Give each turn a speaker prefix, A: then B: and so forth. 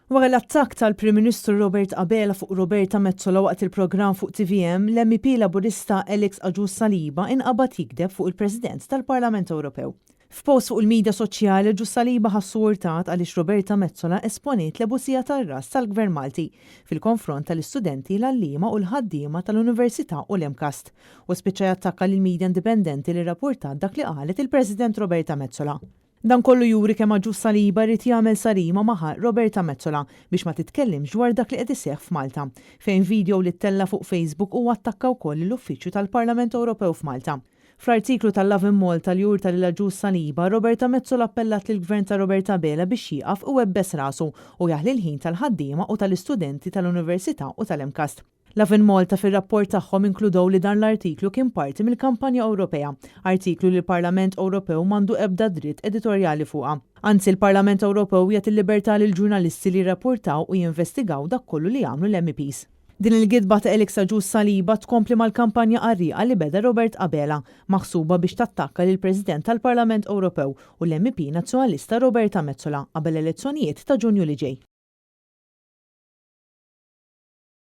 A: Wara l-attakk tal-Prim Ministru Robert Abela fuq Roberta Metsola waqt il-programm fuq TVM, l-MEP Laburista Alex Agius Saliba inqabad jigdeb fuq il-President tal-Parlament Ewropew. F'post fuq il-midja soċjali, Agius Saliba ħassu urtat għaliex Roberta Metsola esponiet l-ebusija tar-ras tal-Gvern Malti fil-konfront tal-istudenti, l-għalliema u l-ħaddiema tal-Università u l-MCAST u spiċċa jattakka lill-midja indipendenti li rrapportat dak li qalet il-President Roberta Metsola. Dan kollu juri kemm Agius Saliba jrid jagħmel sarima ma' ħalq Roberta Metsola biex ma titkellimx dwar dak li qed iseħħ f'Malta, fejn video li ttella' fuq Facebook huwa attakka wkoll lill-Uffiċċju tal-Parlament Ewropew f'Malta. Fl-artiklu tal-Lovin Malta li urta lil Agius Saliba, Roberta Metsola appellat lill-Gvern ta' Robert Abela biex jieqaf iwebbes rasu u jaħli l-ħin tal-ħaddiema u tal-istudenti tal-Università u tal-MCAST. Lovin Malta fir-rapport tagħhom inkludew li dan l-artiklu kien parti mill-kampanja Ewropea, artiklu li l-Parlament Ewropew m'għandu ebda dritt editorjali fuqha. Anzi, l-Parlament Ewropew jagħti l-libertà lill-ġurnalisti li jirrapportaw u jinvestigaw dak kollu li jagħmlu l-MEPs. Din il-gidba ta' Alex Agius Saliba tkompli mal-kampanja qarrieqa li beda Robert Abela, maħsuba biex tattakka lill-President tal-Parlament Ewropew u l-MEP Nazzjonalista Roberta Metsola qabel l-elezzjonijiet ta' Ġunju li ġej.